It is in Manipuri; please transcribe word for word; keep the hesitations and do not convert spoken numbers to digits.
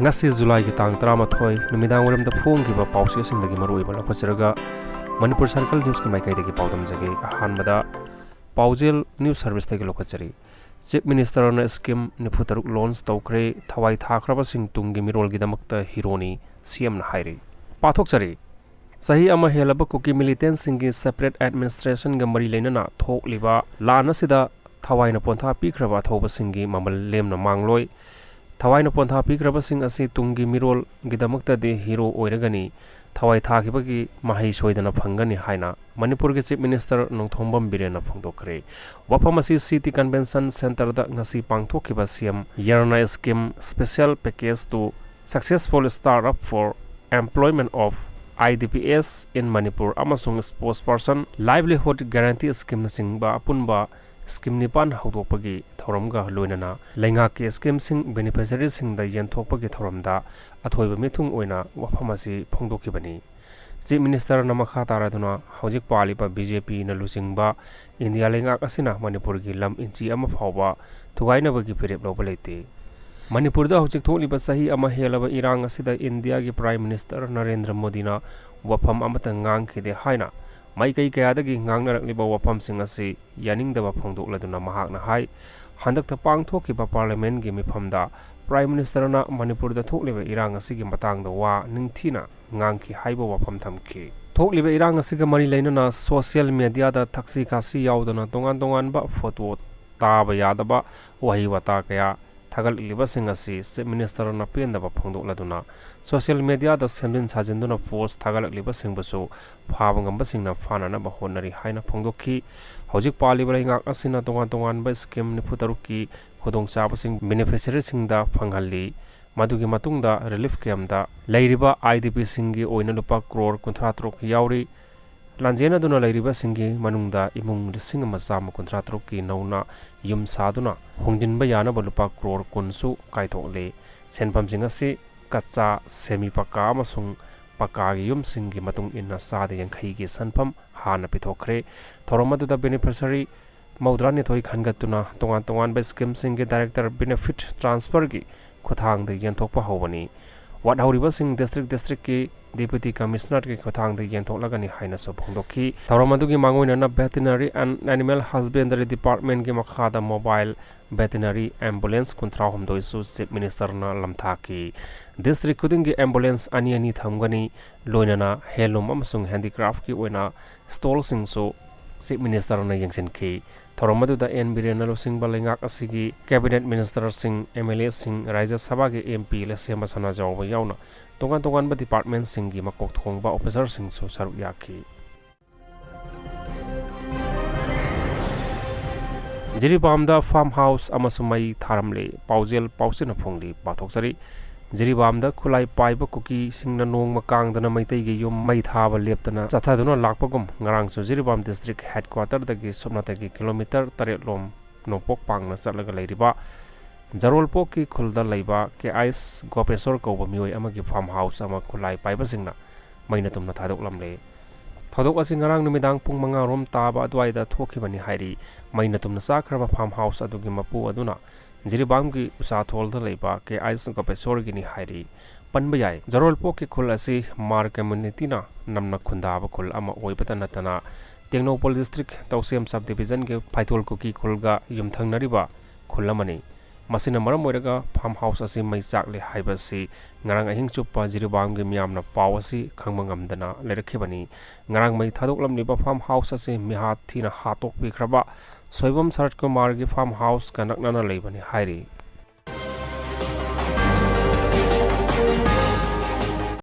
ꯉꯁꯤ ꯖꯨꯂꯥꯏꯒꯤ ꯇꯥꯡ ꯇꯔꯥꯃꯥꯊꯣꯏ ꯅꯨꯃꯤꯗꯥꯡ ꯋꯥꯏꯔꯝꯗ ꯐꯣꯡꯈꯤꯕ ꯄꯥꯎꯆꯦꯁꯤꯡꯗꯒꯤ ꯃꯔꯨꯑꯣꯏꯕ ꯂꯧꯈꯠꯆꯔꯒ ꯃꯅꯤꯄꯨꯔ ꯁꯔꯀꯜ ꯅ꯭ꯌꯨꯁꯀꯤ ꯃꯥꯏꯀꯩꯗꯒꯤ ꯄꯥꯎꯗꯝꯖꯒꯦ꯫ ꯑꯍꯥꯟꯕꯗ ꯄꯥꯎꯖꯦꯜ ꯅ꯭ꯌꯨꯁ ꯁꯔꯚꯤꯁꯇꯒꯤ ꯂꯧꯈꯠꯆꯔꯤ꯫ ꯆꯤꯐ ꯃꯤꯅꯤꯁꯇꯔꯅ ꯁ꯭ꯀꯤꯝ ꯅꯤꯐꯨ ꯇꯔꯨꯛ ꯂꯣꯟꯆ ꯇꯧꯈ꯭ꯔꯦ, ꯊꯋꯥꯏ ꯊꯥꯈ꯭ꯔꯕꯁꯤꯡ ꯇꯨꯡꯒꯤ ꯃꯤꯔꯣꯜꯒꯤꯗꯃꯛꯇ ꯍꯤꯔꯣꯅꯤ, ꯁꯤ ꯑꯦꯝꯅ ꯍꯥꯏꯔꯤ꯫ ꯄꯥꯊꯣꯛꯆꯔꯤ꯫ ꯆꯍꯤ ꯑꯃ ꯍꯦꯜꯂꯕ ꯀꯨꯀꯤ ꯃꯤꯂꯤꯇꯦꯟꯁꯤꯡꯒꯤ ꯁꯦꯄꯔꯦꯠ ꯑꯦꯗꯃꯤꯅꯤꯁꯇ꯭ꯔꯦꯁꯟꯒ ꯃꯔꯤ ꯂꯩꯅꯅ ꯊꯣꯛꯂꯤꯕ ꯂꯥꯟ ꯑꯁꯤꯗ ꯊꯋꯥꯏꯅ ꯄꯣꯟꯊꯥ ꯄꯤꯈ꯭ꯔꯕ ꯑꯊꯧꯕꯁꯤꯡꯒꯤ ꯃꯃꯜ ꯂꯦꯝꯅ ꯃꯥꯡꯂꯣꯏ꯫ ꯊꯋꯥꯏꯅ ꯄꯣꯟꯊꯥ ꯄꯤꯈ꯭ꯔꯕꯁꯤꯡ ꯑꯁꯤ ꯇꯨꯡꯒꯤ ꯃꯤꯔꯣꯜꯒꯤꯗꯃꯛꯇꯗꯤ ꯍꯤꯔꯣ ꯑꯣꯏꯔꯒꯅꯤ, ꯊꯋꯥꯏ ꯊꯥꯈꯤꯕꯒꯤ ꯃꯍꯩ ꯁꯣꯏꯗꯅ ꯐꯪꯒꯅꯤ ꯍꯥꯏꯅ ꯃꯅꯤꯄꯨꯔꯒꯤ ꯆꯤꯐ ꯃꯤꯅꯤꯁꯇꯔ ꯅꯣꯡꯊꯣꯝꯕꯝ ꯕꯤꯔꯦꯟꯅ ꯐꯣꯡꯗꯣꯛꯈ꯭ꯔꯦ꯫ ꯋꯥꯐꯝ ꯑꯁꯤ ꯁꯤꯇꯤ ꯀꯟꯚꯦꯟꯁꯟ ꯁꯦꯟꯇꯔꯗ ꯉꯁꯤ ꯄꯥꯡꯊꯣꯛꯈꯤꯕ ꯁꯤ ꯑꯦꯝ ꯌꯔꯅ scheme special package to successful start up for employment of I D P S in Manipur ꯑꯃꯁꯨꯡ ꯁ꯭ꯄꯣꯛꯁ ꯄꯔꯁꯟ ꯂꯥꯏꯚꯂꯤꯍꯨꯗ ꯒꯥꯔꯦꯟꯇꯤ ꯁ꯭ꯀꯤꯝꯅꯆꯤꯡꯕ ꯑꯄꯨꯟꯕ ꯁ꯭ꯀꯤꯝ ꯅꯤꯄꯥꯟ ꯍꯧꯗꯣꯛꯄꯒꯤ ꯊꯧꯔꯝꯒ ꯂꯣꯏꯅꯅ ꯂꯩꯉꯥꯛꯀꯤ ꯁ꯭ꯀꯤꯝꯁꯤꯡ ꯕꯦꯅꯤꯐꯤꯁꯔꯤꯁꯤꯡꯗ ꯌꯦꯟꯊꯣꯛꯄꯒꯤ ꯊꯧꯔꯝꯗ ꯑꯊꯣꯏꯕ ꯃꯤꯊꯨꯡ ꯑꯣꯏꯅ ꯋꯥꯐꯝ ꯑꯁꯤ ꯐꯣꯡꯗꯣꯛꯈꯤꯕꯅꯤ꯫ ꯆꯤꯐ ꯃꯤꯅꯤꯁꯇꯔꯅ ꯃꯈꯥ ꯇꯥꯔꯗꯨꯅ ꯍꯧꯖꯤꯛ ꯄꯥꯜꯂꯤꯕ ꯕꯤ ꯖꯦ ꯄꯤꯅ ꯂꯨꯆꯤꯡꯕ ꯏꯟꯗꯤꯌꯥ ꯂꯩꯉꯥꯛ ꯑꯁꯤꯅ ꯃꯅꯤꯄꯨꯔꯒꯤ ꯂꯝ ꯏꯟꯆꯤ ꯑꯃ ꯐꯥꯎꯕ ꯊꯨꯒꯥꯏꯅꯕꯒꯤ ꯐꯤꯔꯦꯞ ꯂꯧꯕ ꯂꯩꯇꯦ꯫ ꯃꯅꯤꯄꯨꯔꯗ ꯍꯧꯖꯤꯛ ꯊꯣꯛꯂꯤꯕ ꯆꯍꯤ ꯑꯃ ꯍꯦꯜꯂꯕ ꯏꯔꯥꯡ ꯑꯁꯤꯗ ꯏꯟꯗꯤꯌꯥꯒꯤ ꯄ꯭ꯔꯥꯏꯝ ꯃꯤꯅꯤꯁꯇꯔ ꯅꯔꯦꯟꯗ꯭ꯔ ꯃꯣꯗꯤꯅ ꯋꯥꯐꯝ ꯑꯃꯠꯇ ꯉꯥꯡꯈꯤꯗꯦ ꯍꯥꯏꯅ ꯃꯥꯏꯀꯩ ꯀꯌꯥꯗꯒꯤ ꯉꯥꯡꯅꯔꯛꯂꯤꯕ ꯋꯥꯐꯝꯁꯤꯡ ꯑꯁꯤ ꯌꯥꯅꯤꯡꯗꯕ ꯐꯣꯡꯗꯣꯛꯂꯗꯨꯅ ꯃꯍꯥꯛꯅ ꯍꯥꯏ, ꯍꯟꯗꯛꯇ ꯄꯥꯡꯊꯣꯛꯈꯤꯕ ꯄꯥꯔꯂꯤꯌꯥꯃꯦꯟꯒꯤ ꯃꯤꯐꯝꯗ ꯄ꯭ꯔꯥꯏꯝ ꯃꯤꯅꯤꯁꯇꯔꯅ ꯃꯅꯤꯄꯨꯔꯗ ꯊꯣꯛꯂꯤꯕ ꯏꯔꯥꯡ ꯑꯁꯤꯒꯤ ꯃꯇꯥꯡꯗ ꯋꯥ ꯅꯤꯡꯊꯤꯅ ꯉꯥꯡꯈꯤ ꯍꯥꯏꯕ ꯋꯥꯐꯝ ꯊꯝꯈꯤ꯫ ꯊꯣꯛꯂꯤꯕ ꯏꯔꯥꯡ ꯑꯁꯤꯒ ꯃꯔꯤ ꯂꯩꯅꯅ ꯁꯣꯁꯤꯌꯦꯜ ꯃꯦꯗꯤꯌꯥꯗ ꯊꯛꯁꯤ ꯈꯥꯁꯤ ꯌꯥꯎꯗꯅ ꯇꯣꯉꯥꯟ ꯇꯣꯉꯥꯟꯕ ꯐꯣꯇꯣ, ꯇꯥꯕ ꯌꯥꯗꯕ ꯋꯥꯍꯩ ꯋꯥꯇꯥ ꯀꯌꯥ ꯊꯥꯒꯠꯂꯛꯂꯤꯕꯁꯤꯡ ꯑꯁꯤ ꯆꯤꯐ ꯃꯤꯅꯤꯁꯇꯔꯅ ꯄꯦꯟꯗꯕ ꯐꯣꯡꯗꯣꯛꯂꯗꯨꯅ ꯁꯣꯁꯤꯌꯦꯜ ꯃꯦꯗꯤꯌꯥꯗ ꯁꯦꯝꯖꯤꯟ ꯁꯥꯖꯤꯟꯗꯨꯅ ꯄꯣꯁ ꯊꯥꯒꯠꯂꯛꯂꯤꯕꯁꯤꯡꯕꯨꯁꯨ ꯐꯥꯕ ꯉꯝꯕꯁꯤꯡꯅ ꯐꯥꯅꯅꯕ ꯍꯣꯠꯅꯔꯤ ꯍꯥꯏꯅ ꯐꯣꯡꯗꯣꯛꯈꯤ꯫ ꯍꯧꯖꯤꯛ ꯄꯥꯜꯂꯤꯕ ꯂꯩꯉꯥꯛ ꯑꯁꯤꯅ ꯇꯣꯉꯥꯟ ꯇꯣꯉꯥꯟꯕ ꯁ꯭ꯀꯤꯝ ꯅꯤꯐꯨ ꯇꯔꯨꯛꯀꯤ ꯈꯨꯗꯣꯡꯆꯥꯕꯁꯤꯡ ꯕꯦꯅꯤꯐꯤꯁꯔꯤꯁꯤꯡꯗ ꯐꯪꯍꯜꯂꯤ꯫ ꯃꯗꯨꯒꯤ ꯃꯇꯨꯡꯗ ꯔꯤꯂꯤꯐ ꯀꯦꯝꯞꯇ ꯂꯩꯔꯤꯕ ꯑꯥꯏ ꯗꯤ ꯄꯤꯁꯤꯡꯒꯤ ꯑꯣꯏꯅ ꯂꯨꯄꯥ ꯀ꯭ꯔꯣꯔ ꯀꯨꯟꯊ꯭ꯔꯥ ꯇꯔꯨꯛ ꯌꯥꯎꯔꯤ꯫ ꯂꯥꯟꯖꯦꯟꯅꯗꯨꯅ ꯂꯩꯔꯤꯕꯁꯤꯡꯒꯤ ꯃꯅꯨꯡꯗ ꯏꯃꯨꯡ ꯂꯤꯁꯤꯡ ꯑꯃ ꯆꯥꯝꯃ ꯀꯨꯟꯊ꯭ꯔꯥ ꯇꯔꯨꯛꯀꯤ ꯅꯧꯅ ꯌꯨꯝ ꯁꯥꯗꯨꯅ ꯍꯣꯡꯖꯤꯟꯕ ꯌꯥꯅꯕ ꯂꯨꯄꯥ ꯀ꯭ꯔꯣꯔ ꯀꯨꯟꯁꯨ ꯀꯥꯏꯊꯣꯛꯂꯦ꯫ ꯁꯦꯟꯐꯝꯁꯤꯡ ꯑꯁꯤ ꯀꯆꯥ, ꯁꯦꯃꯤ ꯄꯀꯥ ꯑꯃꯁꯨꯡ ꯄꯀꯥꯒꯤ ꯌꯨꯝꯁꯤꯡꯒꯤ ꯃꯇꯨꯡ ꯏꯟꯅ ꯆꯥꯗ ꯌꯥꯡꯈꯩꯒꯤ ꯁꯦꯟꯐꯝ ꯍꯥꯟꯅ ꯄꯤꯊꯣꯛꯈ꯭ꯔꯦ꯫ ꯊꯧꯔꯝ ꯑꯗꯨꯗ ꯕꯦꯅꯤꯐꯤꯁꯔꯤ ꯃꯧꯗ꯭ꯔꯥꯅꯤꯊꯣꯏ ꯈꯟꯒꯠꯇꯨꯅ ꯇꯣꯉꯥꯟ ꯇꯣꯉꯥꯟꯕ ꯁ꯭ꯀꯤꯝꯁꯤꯡꯒꯤ ꯗꯥꯏꯔꯦꯛꯇꯔ ꯕꯦꯅꯤꯐꯤꯠ ꯇ꯭ꯔꯥꯟꯁꯐꯔꯒꯤ ꯈꯨꯠꯊꯥꯡꯗ ꯌꯦꯟꯊꯣꯛꯄ ꯍꯧꯕꯅꯤ꯫ ꯋꯥꯠꯍꯧꯔꯤꯕꯁꯤꯡ district districtꯀꯤ Deputy Commissionerꯒꯤ ꯈꯨꯠꯊꯥꯡꯗ ꯌꯦꯟꯊꯣꯛꯂꯒꯅꯤ ꯍꯥꯏꯅꯁꯨ ꯐꯣꯡꯗꯣꯛꯈꯤ꯫ ꯊꯧꯔꯝ ꯑꯗꯨꯒꯤ ꯃꯥꯡꯑꯣꯏꯅꯅ Veterinary and Animal Husbandry Departmentꯀꯤ ꯃꯈꯥꯗ mobile veterinary ambulance ꯀꯨꯟꯊ꯭ꯔꯥ ꯍꯨꯝꯗꯣꯏꯁꯨ Chief Ministerꯅ ꯂꯝꯊꯥꯈꯤ꯫ District ꯈꯨꯗꯤꯡꯒꯤ ambulance ꯑꯅꯤ ꯑꯅꯤ ꯊꯝꯒꯅꯤ꯫ ꯂꯣꯏꯅꯅ handloom ꯑꯃꯁꯨꯡ handicraftꯀꯤ ꯑꯣꯏꯅ stallꯁꯤꯡꯁꯨ Chief Ministerꯅ ꯌꯦꯡꯁꯤꯟꯈꯤ꯫ ꯊꯧꯔꯝ ꯑꯗꯨꯗ ꯑꯦꯟ ꯕꯤꯔꯦꯟꯅ ꯂꯨꯆꯤꯡꯕ ꯂꯩꯉꯥꯛ ꯑꯁꯤꯒꯤ Cabinet Ministerꯁꯤꯡ, MLAꯁꯤꯡ, ꯔꯥꯖ꯭ꯌ ꯁꯚꯥꯒꯤ MP ꯂꯦꯁꯦꯝꯕ ꯁꯅꯥꯖꯥꯎꯕ ꯌꯥꯎꯅ ꯇꯣꯉꯥꯟ ꯇꯣꯉꯥꯟꯕ departmentꯁꯤꯡꯒꯤ ꯃꯀꯣꯛ ꯊꯣꯡꯕ officerꯁꯤꯡꯁꯨ ꯁꯔꯨꯛ ꯌꯥꯈꯤ꯫ ꯖꯤꯔꯤꯕꯥꯝꯗ farm house ꯑꯃꯁꯨ ꯃꯩ ꯊꯥꯔꯝꯂꯦ꯫ ꯄꯥꯎꯖꯦꯜ ꯄꯥꯎꯆꯦꯅ ꯐꯣꯡꯂꯤ꯫ ꯄꯥꯊꯣꯛꯆꯔꯤ꯫ ꯖꯤꯔꯤꯕꯥꯝꯗ ꯈꯨꯠꯂꯥꯏ ꯄꯥꯏꯕ ꯀꯨꯀꯤꯁꯤꯡꯅ ꯅꯣꯡꯃ ꯀꯥꯡꯗꯅ ꯃꯩꯇꯩꯒꯤ ꯌꯨꯝ ꯃꯩ ꯊꯥꯕ ꯂꯦꯞꯇꯅ ꯆꯠꯊꯗꯨꯅ ꯂꯥꯛꯄꯒꯨꯝ, ꯉꯔꯥꯡꯁꯨ ꯖꯤꯔꯤꯕꯥꯝ district headquarterꯗꯒꯤ ꯁꯨꯞꯅꯇꯒꯤ kilometre ꯇꯔꯦꯠ ꯂꯣꯝ ꯅꯣꯡꯄꯣꯛ ꯄꯥꯡꯅ ꯆꯠꯂꯒ ꯂꯩꯔꯤꯕ ꯖꯔꯣꯜꯄꯣꯛꯀꯤ ꯈꯨꯜꯗ ꯂꯩꯕ ꯀꯦ ꯑꯩꯆ ꯒꯣꯄꯦꯁꯣꯔ ꯀꯧꯕ ꯃꯤꯑꯣꯏ ꯑꯃꯒꯤ farm house ꯑꯃ ꯈꯨꯠꯂꯥꯏ ꯄꯥꯏꯕꯁꯤꯡꯅ ꯃꯩꯅ ꯇꯨꯝꯅ ꯊꯥꯗꯣꯛꯂꯝꯂꯦ꯫ ꯊꯧꯗꯣꯛ ꯑꯁꯤ ꯉꯔꯥꯡ ꯅꯨꯃꯤꯗꯥꯡ ꯄꯨꯡ ꯃꯉꯥ ꯔꯣꯝ ꯇꯥꯕ ꯑꯗꯨꯋꯥꯏꯗ ꯊꯣꯛꯈꯤꯕꯅꯤ ꯍꯥꯏꯔꯤ꯫ ꯃꯩꯅ ꯇꯨꯝꯅ ꯆꯥꯈ꯭ꯔꯕ farm house ꯑꯗꯨꯒꯤ ꯃꯄꯨ ꯑꯗꯨꯅ ꯖꯤꯔꯤꯕꯥꯝꯒꯤ ꯎꯆꯥꯊꯣꯜꯗ ꯂꯩꯕ ꯀꯦ ꯑꯩꯆ ꯒꯣꯄꯦꯁꯣꯔꯒꯤꯅꯤ ꯍꯥꯏꯔꯤ꯫ ꯄꯟꯕ ꯌꯥꯏ, ꯖꯔꯣꯜꯄꯣꯛꯀꯤ ꯈꯨꯜ ꯑꯁꯤ ꯃꯥꯔ communityꯅ ꯅꯝꯅ ꯈꯨꯟꯗꯥꯕ ꯈꯨꯜ ꯑꯃ ꯑꯣꯏꯕꯇ ꯅꯠꯇꯅ, ꯇꯦꯡꯅꯧꯄꯜ district ꯇꯧꯁꯦꯝ subdivisionꯒꯤ ꯐꯥꯏꯇꯣꯜ ꯀꯨꯀꯤ ꯈꯨꯜꯒ ꯌꯨꯝꯊꯪꯅꯔꯤꯕ ꯈꯨꯜ ꯑꯃꯅꯤ꯫ ꯃꯁꯤꯅ ꯃꯔꯝ ꯑꯣꯏꯔꯒ farm house ꯑꯁꯤ ꯃꯩ ꯆꯥꯛꯂꯦ ꯍꯥꯏꯕ ꯑꯁꯤ ꯉꯔꯥꯡ ꯑꯍꯤꯡ ꯆꯨꯞꯄ ꯖꯤꯔꯤꯕꯥꯝꯒꯤ ꯃꯤꯌꯥꯝꯅ ꯄꯥꯎ ꯑꯁꯤ ꯈꯪꯕ ꯉꯝꯗꯅ ꯂꯩꯔꯛꯈꯤꯕꯅꯤ꯫ ꯉꯔꯥꯡ ꯃꯩ ꯊꯥꯗꯣꯛꯂꯝꯂꯤꯕ farm house ꯑꯁꯤ ꯃꯤꯍꯥꯠ ꯊꯤꯅ ꯍꯥꯠꯇꯣꯛꯄꯤꯈ꯭ꯔꯕ ꯁꯣꯏꯕꯝ ꯁꯔꯠ ꯀꯨꯃꯥꯔꯒꯤ farm houseꯀ ꯅꯛꯅꯅ ꯂꯩꯕꯅꯤ ꯍꯥꯏꯔꯤ꯫